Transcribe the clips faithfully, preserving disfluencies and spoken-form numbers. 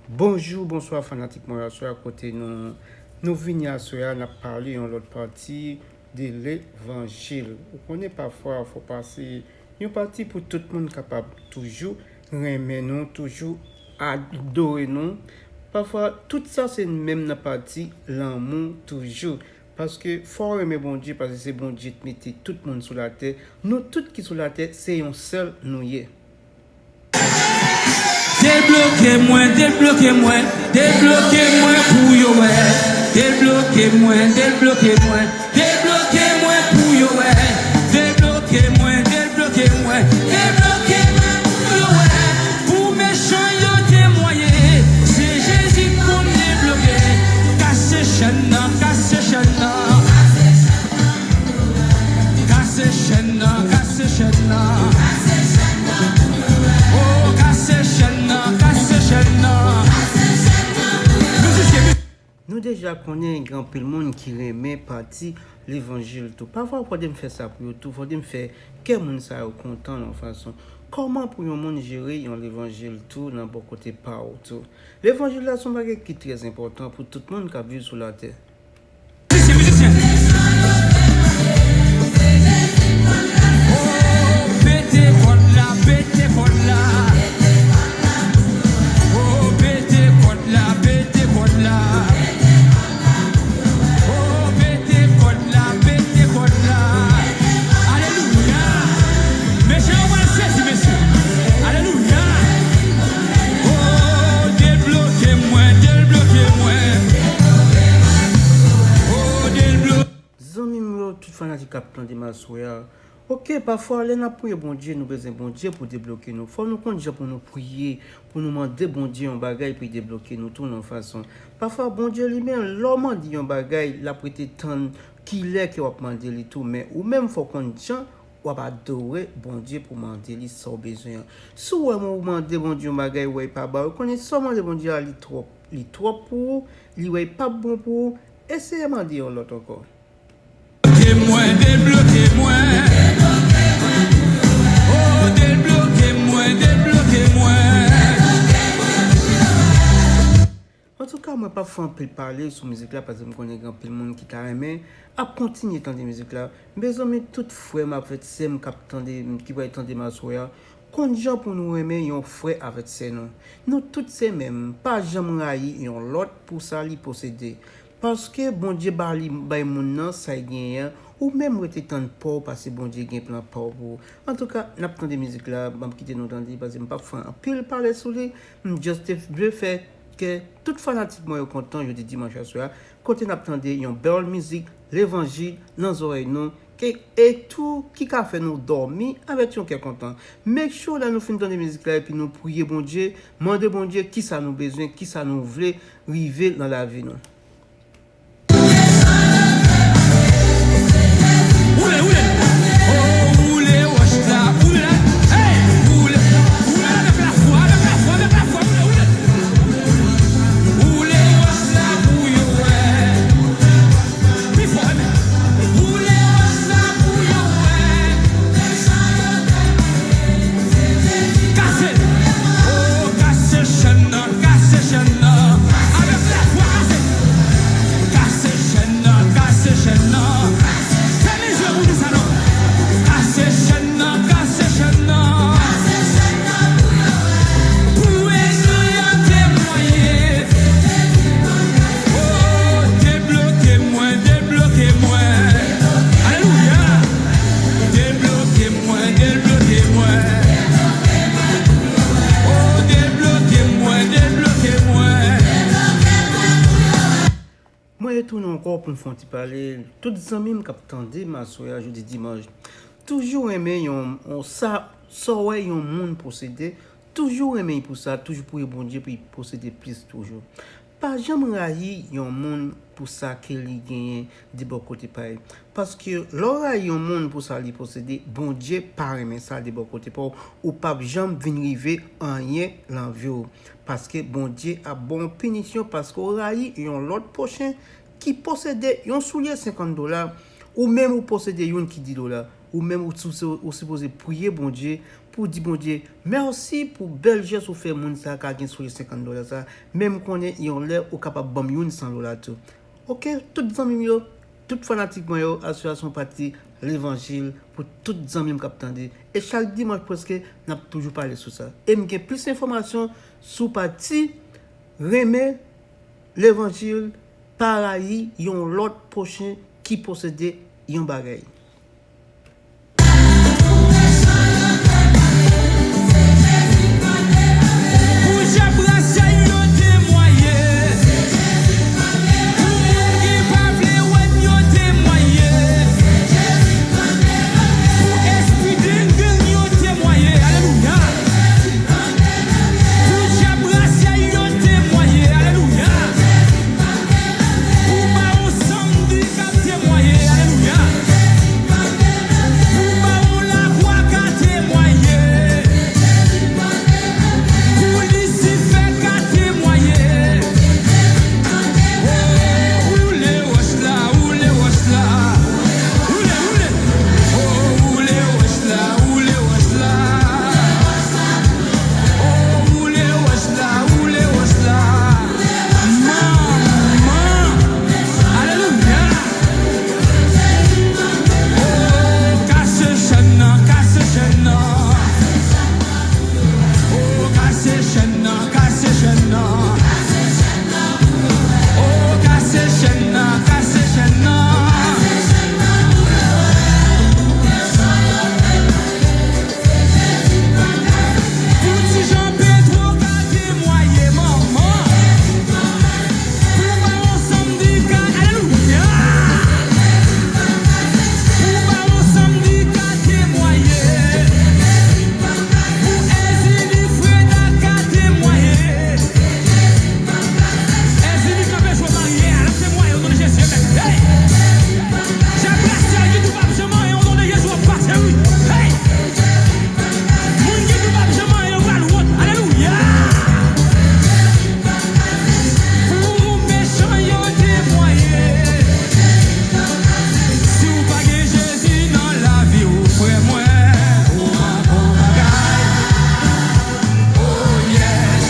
Bonjou, bonswa fanatik mwen aswè a kote nou, nou vini aswè a, n ap pale yon lòt pati de levanjil. Ou konnen pafwa fò pase yon pati pou tout moun kapab toujou renmen nou, toujou adore nou. Pafwa tout sa se menm nan pati lanmou toujou. Paske fò w renmen Bondye, paske se Bondye ki mete tout moun sou latè. Nou tout ki sou latè, se yon sèl nou ye. Debloke mwen, debloke mwen, debloke mwen pou yo wè. Debloke mwen, debloke mwen, debloke mwen pou yo wè. Debloke mwen, debloke mwen, debloke mwen pou yo wè. Pou mechan yo temwaye, se Jezi k konn debloke. Kase chèn nan, kase chèn nan. Kase chèn nan, kase chèn nan. Oh, kase chèn nan, kase chèn nan. Mizisyen, miz- Nou deja konnen gen anpil moun ki renmen pati levanjil tou. Pafwa, fòde m fè sa pou yo tou. Fòde m fè kè moun sa yo kontan nan yon fason. Kòman pou yon moun jere yon levanjil tou nan bò kote pa w tou? Levanjil la se yon bagay ki trè enpòtan pou tout moun k ap viv sou latè. Mizisyen, mizisyen. Oh, pete kòd la, pete kòd la. Oh, pete kòd la, pete kòd la. Oh, pete kòd la, pete kòd la. Alelouya. Mesye yo pral sezi, mesye. Alelouya. Oh, debloke mwen, debloke mwen. Oh, debloke. Zanmi m yo, tout fanatik k ap tande m aswè a. Oke, pafwa, lè n ap priye Bondye, nou bezwen Bondye pou debloke nou. Fò nou konn jan pou nou priye, pou nou mande Bondye yon bagay, pou l debloke nou tou nan yon fason. Pafwa, Bondye li menm, lè w mande yon bagay, l ap rete tann kilè ke w ap mande li tou. Men ou menm, fò w konn jan w ap adore Bondye pou w mande li sa w bezwen an. Si w wè ou mande Bondye yon bagay, ou wè li pa ba w, konnen sa w mande Bondye a, li twòp, li twòp pou ou, li wè li p ap bon pou ou, eseye mande yon lòt ankò. Debloke mwen, debloke mwen. Oh, debloke mwen, debloke mwen. Antouka, mwen p ap fè anpil pale sou mizik la, paske m konnen gen anpil moun ki ta renmen ap kontinye tande mizik la. Mezanmi, tout frè m avèk sè m k ap tande, ki pral tande m aswè a, konn jan pou nou renmen yon frè avèk sè nou. Nou tout se menm, pa janm rayi yon lòt pou sa li posede. Paske Bondye ba li, bay moun nan sa l genyen an, ou menm rete tann pa w, paske Bondye gen plan pa w pou ou. Antouka, n ap tande mizik la, m ap kite nou tande, paske m p ap fè anpil pale sou li, m just te vle fè kè tout fanatik mwen yo kontan jodi dimanch aswè a, kote n ap tande yon bèl mizik levanjil nan zòrèy nou, ke, e tou ki ka fè nou dòmi avèk yon kè kontan. Make sure lè nou fin tande mizik la epi nou priye Bondye, mande Bondye kisa nou bezwen, kisa nou vle rive nan lavi nou. Woule, woule. Oh, woule wòch la, woule la. Hey, woule. Woule avèk lafwa, avèk lafwa, avèk lafwa, woule, woule. Woule wòch la pou yo wè. Pi fò, amen. Woule wòch la pou yo wè. Kase. Oh, kase chèn nan, kase chèn nan. Avèk lafwa, kase. Kase chèn nan, kase chèn nan. Fè mizè pou nou sa non. Kase chèn nan, kase chèn nan. Pou enmi an temwaye. Oh, debloke mwen, debloke mwen. Alelouya. Debloke mwen, debloke mwen. Oh, debloke mwen, debloke mwen. Mwen retounen ankò pou m fè yon ti pale. Tout zanmi m k ap tande m aswè a, jodi dimanch, toujou renmen yon, yon sa, sa w wè yon moun posede, toujou renmen l pou sa, toujou priye Bondye pou l posede plis toujou. Pa janm rayi yon moun pou sa ke li genyen de bò kote pa l. Paske lè w rayi yon moun pou sa li posede, Bondye pa renmen sa de bò kote pa w, ou p ap janm vin rive anyen nan vi w. Paske Bondye ap ba w yon pinisyon paske w rayi yon lòt pwochen ki posede yon soulye senkant dola, ou menm ou posede youn ki dis dola. Ou menm ou, ou, ou sipoze priye Bondye pou di Bondye mèsi pou bèl jès ou fè moun sa ka gen sou li senkant dola sa, men m konnen yon lè ou kapab ban m youn san dola tou. Oke, tout zanmi m yo, tout fanatik mwen yo, aswè a se yon pati levanjil pou tout zanmi m k ap tande. E chak dimanch prèske, n ap toujou pale sou sa. E m gen plis enfòmasyon sou pati renmen levanjil, pa rayi yon lòt pwochen ki posede yon bagay. Pou jab rasyèl yo temwaye. Pou moun ki pa vle wè n yo temwaye. Pou espri dengeng yo temwaye. Alelouya. Pou djab rasyèl yo temwaye, alelouya. Pou bawon sandika temwaye, alelouya. Pou bawon lakwa ka temwaye. Pou Lisifè ka temwaye. Oh, woule wòch la, woule wòch la. Woule, woule. Oh, woule wòch la, woule wòch la. Oh, woule wòch la, woule wòch la. Manman. Alelouya. Oh, kase chèn nan, kase chèn nan. Oh, kase chèn nan, kase chèn nan. Oh, kase chèn nan, kase chèn nan. Pou ti Jan Petwo ka temwaye, manman. Pou bawon sandika, alelouya. Pou bawon sandika temwaye. Pou Èzili Freda ka temwaye. Èzili kanpe sou baryè a, l ap temwaye o non de Jezi, amèn. Hey! Djab rasyèl ki di w p ap janm anyen o non de Jezi, w ap pase, wi. Hey! Moun ki di w p ap janm anyen, yo pral wont. Alelouya! Pou mechan yo temwaye. Si w pa gen Jezi nan lavi w, frè mwen, ou manke yon bagay. Oh, yes.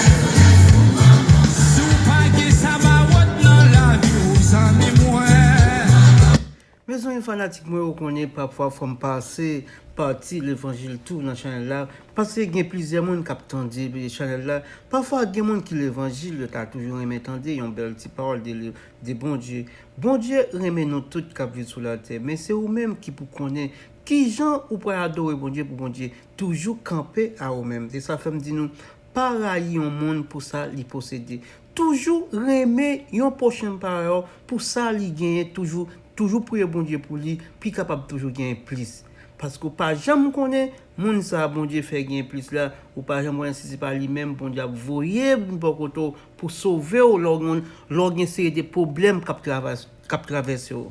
Si w pa gen Sabawòt nan lavi w, zanmi mwen. Mezanmi fanatik mwen, ou konnen pafwa fò m pase pati levanjil tou nan chanèl la, paske gen plizyè moun k ap tande chanèl la. Pafwa gen moun ki levanjil, yo ta toujou renmen tande yon bèl ti pawòl de, de Bondye. Bondye renmen nou tout k ap viv sou latè, men se ou menm ki pou konnen kijan ou pral adore Bondye pou Bondye toujou kanpe a ou menm. Se sa fè m di nou, pa rayi yon moun pou sa li posede. Toujou renmen yon pwochen parèy ou pou sa li genyen. Toujou, toujou priye Bondye pou li, pou li kapab toujou genyen plis. Paske w pa janm konnen moun sa a Bondye fè genyen plis la, ou pa janm konnen si se pa li menm Bondye ap voye bò kote w pou sove w lè w gen, lè w gen seri de pwoblèm k ap travès-, k ap travèse w.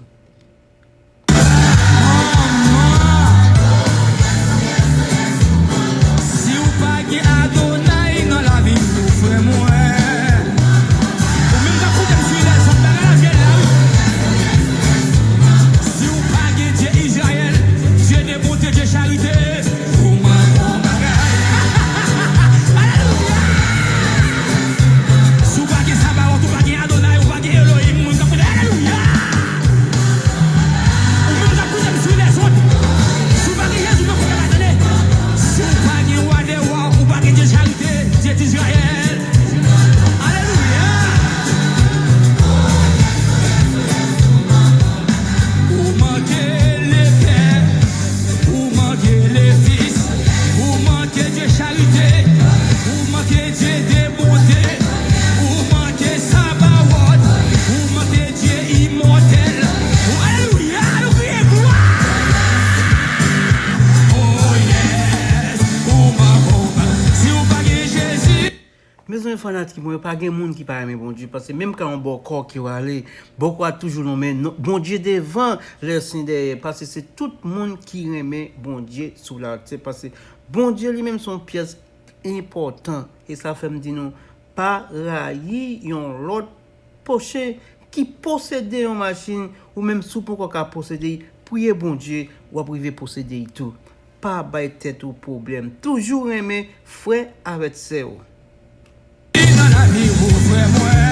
Manman! Si w pa gen Adonay nan lavi w, frè mwen, ou menm k ap koute m sou lèzòt, bagay la vyèl la, wi. Si w pa gen Dye Izrayèl, Dye de bonte, Dye charite, ou manke yon bagay. Alelouya! Si w pa gen Sabawòt, ou pa gen Adonay, ou pa gen Elohim, moun k ap koute, alelouya! Ou menm k ap koute m sou lèzòt, si w pa gen Jezi, ou manke yon bagay, tande. Si w pa gen Wa dè wa, ou pa gen Dye charite, Dye Dizrayèl. Alelouya! Ou manke lepè, ou manke lefis, ou manke Dye charite, ou manke Dye de bonte, ou manke Sabawòt, ou manke Dye imòtèl. Alelouya, nou kriye glwa! Oh yes, ou manke, ou manke. Si w pa gen Jezi. Mezanmi fanatik mwen, pa gen moun ki pa renmen Bondye, paske menm ka yon bò kò ke w ale, bò kò a toujou lonmen Bondye devan, lèsen dèyè, paske se tout moun ki renmen Bondye sou latè, paske Bondye li menm se yon pyès enpòtan, e sa fè m di nou, pa rayi yon lòt pwochen ki posede yon machin, ou menm si w poko ka posede, Priye Bondye, w ap rive posede l tou. Pa bay tèt ou pwoblèm. Toujou renmen frè avèk sè w. Nan lavi ou, frè mwen.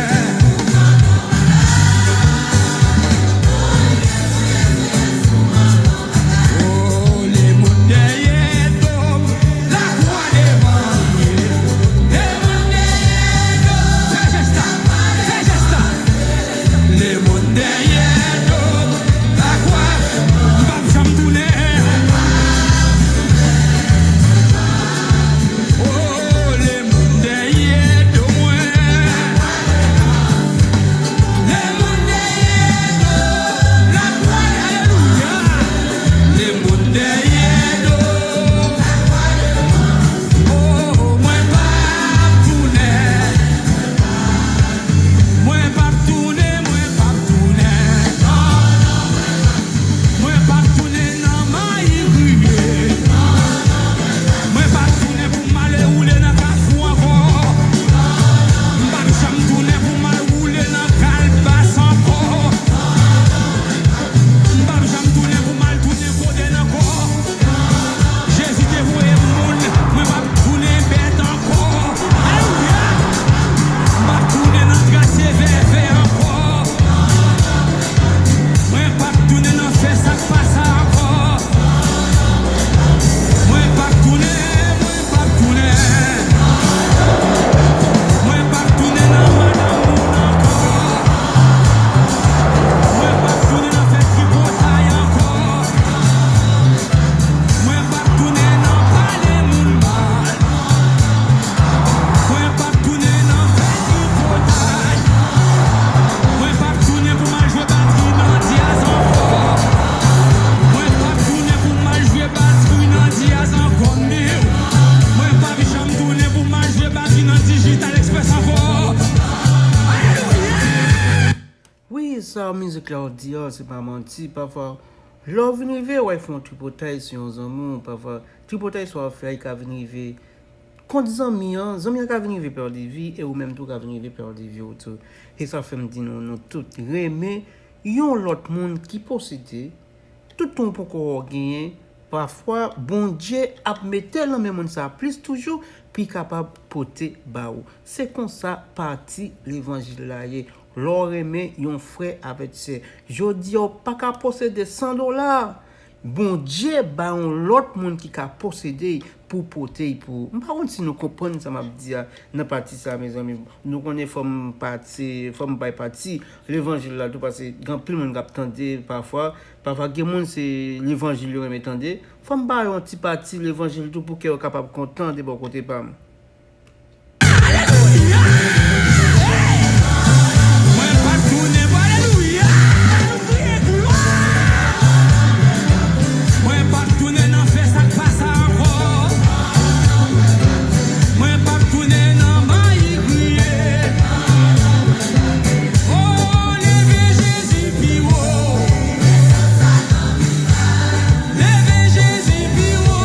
Oh, lemonn dèyè do m, lakwa devan m. Lemonn dèyè do m. Fè jès la, fè jès la. Lemonn dèyè do m, lakwa, m p ap janm tounen. Oh, lemonn dèyè do mwen. Lemonn dèyè do m, lakwa, alelouya. Lemonn dèyè do m. Oh, mwen p ap tounen. Mwen p ap tounen, mwen p ap tounen. Mwen p ap tounen nan mayi griye. Mwen p ap tounen pou m ale woule nan kafou ankò. M p ap janm tounen pou m al woule nan kalbas ankò. M p ap janm tounen pou m al tounen kodenn ankò. Jezi te voye m moun, mwen p ap tounen bèt ankò. Alelouya! M p ap tounen nan trase vèvè ankò. Mwen p ap tounen nan fè sa k pa sa ankò. Mwen p ap tounen, mwen p ap tounen. Mwen p ap tounen nan madanm moun ankò. Mwen p ap tounen nan fè tripotay ankò. Mwen p ap tounen nan pale moun mal. Mwen p ap tounen nan fè tripotay. Mwen p ap tounen pou m al jwe batri nan dyaz ankò. Mwen p ap tounen pou m al jwe batri nan dyaz ankò, men mwen p ap janm tounen pou m al jwe batri nan Digital Express ankò. Alelouya! Wi, sa mizik la w di a, se pa manti. Pafwa, lè w vin rive, w al fè yon tripotay sou yon zanmi w. Pafwa, tripotay sa w ap fè a, li ka vin rive kont zanmi an, zanmi an ka vin rive pèdi vi, e ou menm tou ka vin rive pèdi vi w tou. Se sa fè m di nou, nou tout renmen yon lòt moun ki posede. Tout tan w poko wè w genyen, pafwa Bondye ap mete l nan men moun sa a plis toujou pou l kapab pote ba ou. Se konsa pati levanjil la ye. Lè w renmen yon frè avèk sè, jodi a w pa ka posede san dola. Bondye ba yon lòt moun ki ka posede l pou pote l pou ou. M pa konn si nou konprann sa m ap di a nan pati sa a, mezanmi. Nou konnen fò m pati, fò m bay pati levanjil la tou, paske gen anpil moun k ap tande pafwa. Pafwa gen moun se levanjil yo renmen tande. Fò m ba yo yon ti pati levanjil tou pou kè yo kapab kontan de bò kote pa m. Alelouya! Mwen p ap tounen, alelouya! Kriye glwa! Mwen p ap tounen nan fè sa k pa sa ankò. Mwen p ap tounen nan mayi griye. Oh, leve Jezi pi wo. Leve Jezi pi wo.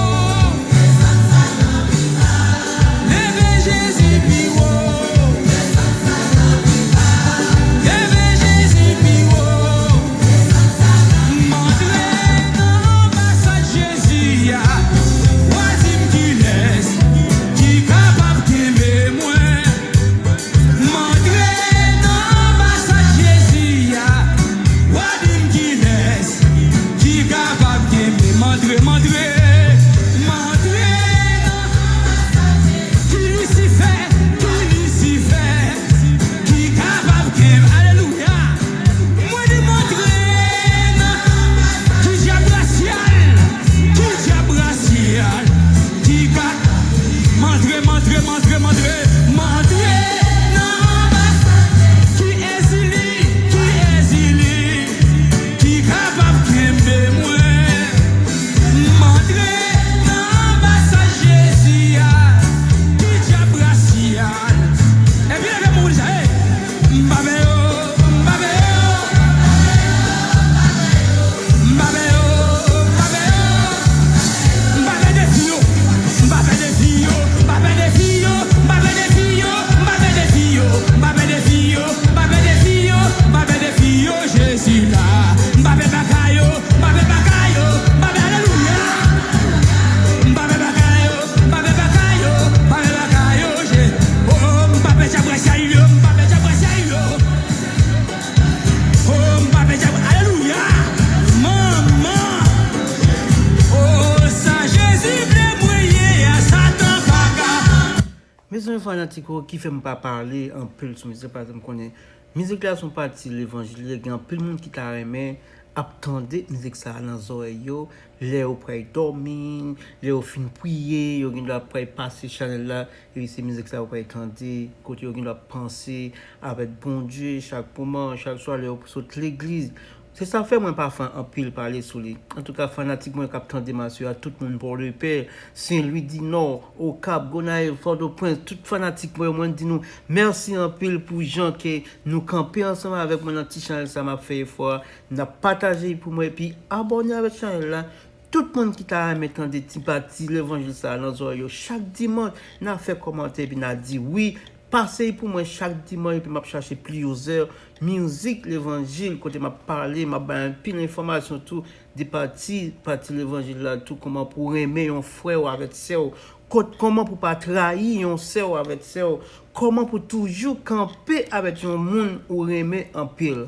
Fanatik yo ki fè m pa pale anpil sou mizik, paske m konnen mizik la se yon pati levanjil, gen anpil moun ki ta renmen ap tande mizik sa a nan zòrèy yo, lè yo pral dòmi, lè yo fin priye, yo gen dwa pral pase chanèl la, epi se mizik sa yo pral tande, kote yo gen dwa panse avèk Bondye chak moman, chak swa lè yo sot legliz. Se sa fè mwen pa fè anpil pale sou li. Antouka, fanatik mwen k ap tande m aswè a, tout moun Pòdepè, Sen Lwi di Nò, Okap, Gonayiv, Fòtoprens, tout fanatik mwen yo, mwen di nou mèsi anpil pou jan ke nou kanpe ansanm avèk mwen nan ti chanèl sa m ap fè efò a. N ap pataje l pou mwen, epi abòne avèk chanèl la. Tout moun ki ta renmen tande ti pati levanjil sa a nan zòrèy yo, chak dimanch, n a fè kòmantè epi n a di wi. Pase l pou mwen chak dimanch epi m ap chache plizyè mizik levanjil kote m ap pale, m ap bay anpil enfòmasyon tou de pati, pati levanjil la tou, kòman pou w renmen yon frè w avèk sè w, kot, kòman pou w pa trayi yon sè w avèk sè w, kòman pou w toujou kanpe avèk yon moun ou renmen anpil.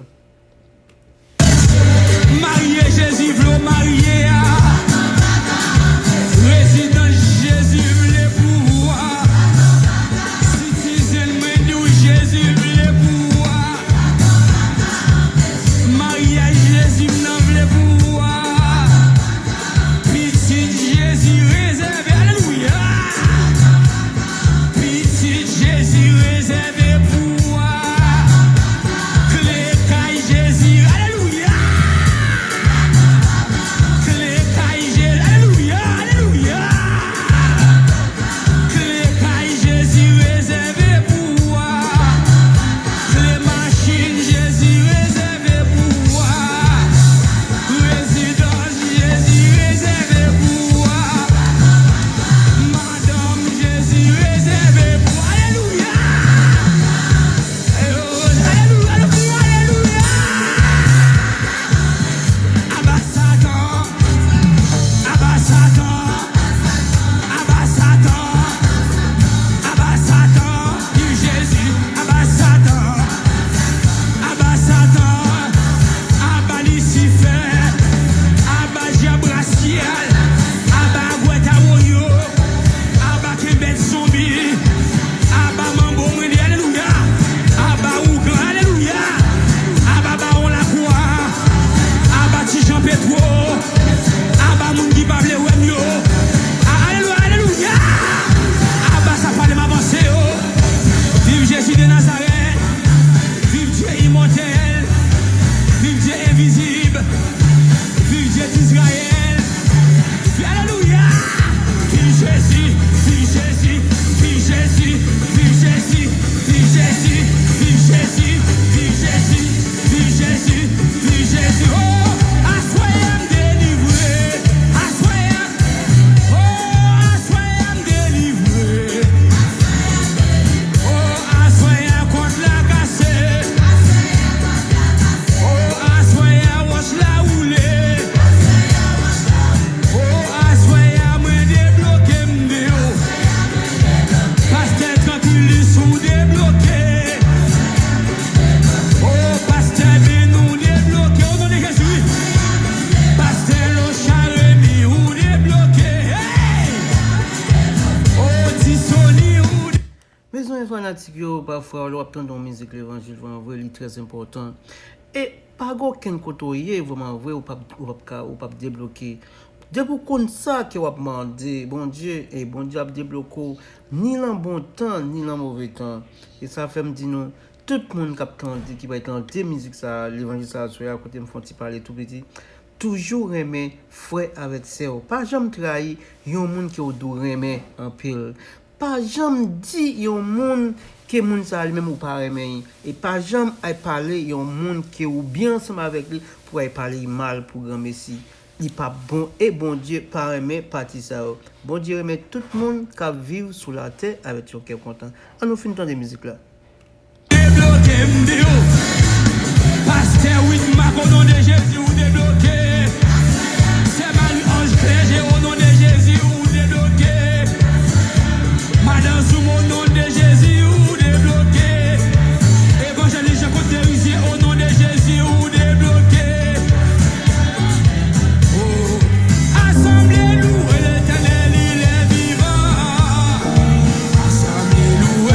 Marye Jezi vle w marye a. Rezidans Jezi vle pou ou a. Citizen mwen di w Jezi vle pou ou a. Maryaj Jezi m nan vle pou ou a. Pitit Jezi rezève, alelouya. Pitit Jezi rezève pou ou a. Kle kay Jezi, alelouya. Kle kay Jezi, alelouya, alelouya. Kle kay Jezi rezève pou ou a. Kle machin Jezi rezève pou ou a. Rezidans Jezi rezève pou ou a. Madanm Jezi rezève pou ou. Alelouya! Alelouya, alelouya, alelouya! Aba Satan! Aba Satan! Aba Satan! Aba Satan! Viv Jezi! Aba Satan! Aba Satan! Aba Lisifè! Aba dyab rasyal! Aba agwèt a woyo! Aba kenbèt zonbi! Aba manbo mwen di alelouya! Aba ougan alelouya! Aba bawon lakwa! Aba ti Jan Petwo! Aba moun ki pa vle wè m yo! A, alelouya, alelouya! Aba sa pale m avanse yo! Viv Jezi de Nazarèt! Viv Dye imòtèl! Viv Dye envizib! Viv Dye Dizrayèl! Alelouya! Viv Jezi! Viv Jezi! Viv Jezi! Viv Jezi! Viv Jezi! Viv Jezi! Viv Jezi! Viv Jezi! Viv Jezi! Oh, aswè a m delivre! Aswè a m, oh, aswè a m delivre! Oh, aswè a kòd la kase! Oh, aswè a wòch la woule! Oh, aswè a mwen debloke m deyò! Pastè Trankilis ou debloke! Oh, pastè Ben ou debloke! O non de Jezi, wi! Pastè Locha Remy ou debloke! Hey! Oh, Ti Sony ou Mezanmi fanatik yo, pafwa lè w ap tande yon mizik levanjil, vrèman vre, li trè enpòtan. E pa gen okenn kote w ye, vrèman vre, ou p ap, ou p ap ka, ou p ap debloke. Depi w konn sa ke w ap mande Bondye, e Bondye ap debloke w, ni nan bon tan, ni nan move tan. E sa fè m di nou, tout moun k ap tande, ki pral tande mizik sa a, levanjil sa a, aswè a, kote m fè yon ti pale tou piti, toujou renmen frè avèk sè w. Pa janm trayi yon moun ke w dwe renmen anpil. Pa janm di yon moun ke moun sa a li menm ou pa renmen l. E pa janm al pale yon moun ke ou byen ansanm avèk li pou al pale l mal pou granmesi. Li p ap bon e Bondye pa renmen pati sa yo. Bondye renmen tout moun k ap viv sou latè avèk yon kè kontan. Ann nou fin tande mizik la. Debloke m deyò. Pastè Widmak, o non de Jezi, ou debloke. Sè Marie Ange Clergé, o non de Jezi, ou debloke. Madan Zoum, o non de Jezi, ou debloke. Evanjelis Jean Claude Therisier, o non de Jezi, ou debloke. Oh, asanble louwe Letènèl, il est vivant. Asanble louwe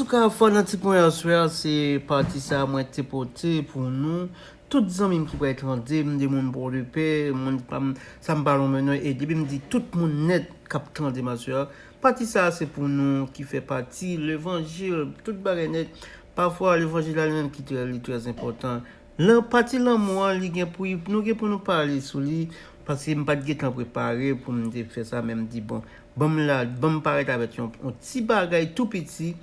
Antouka, fò nan ti pwen aswè a, se pati sa a mwen te pote pou nou. Tout zanmi m ki pral tande m, de moun Pòdepè, moun pa m, sa m pa lonmen non, e depi m di tout moun nèt k ap tande m aswè a, pati sa a se pou nou ki fè pati levanjil, tout bagay nèt. Pafwa, levanjil la li menm ki trè, li trè enpòtan. Lan, pati lanmou an, li gen pou, nou gen pou nou pale sou li, paske m pa t gentan prepare pou m te fè sa, men m di, bon, ban m la, ban m parèt avèk yon, yon ti bagay tou piti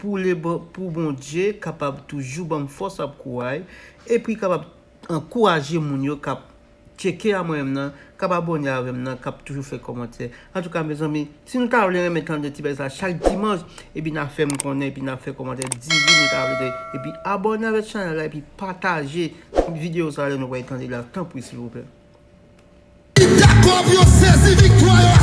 pou le, pou Bondye kapab toujou ban m fòs ak kouraj, epi kapab ankouraje moun yo k ap tcheke a mwen menm nan, k ap abòne avè m nan, k ap toujou fè kòmantè. Antouka, mezanmi, si nou ta vle renmen tande ti bagay sa chak dimanch, epi n a fè m konnen, epi n a fè kòmantè, di wi nou ta vle, epi abòne avèk chanèl la, epi pataje videyo sa lè nou pral tande la, tanpri, silvouplè. Dakò pou yo sezi viktwa yo.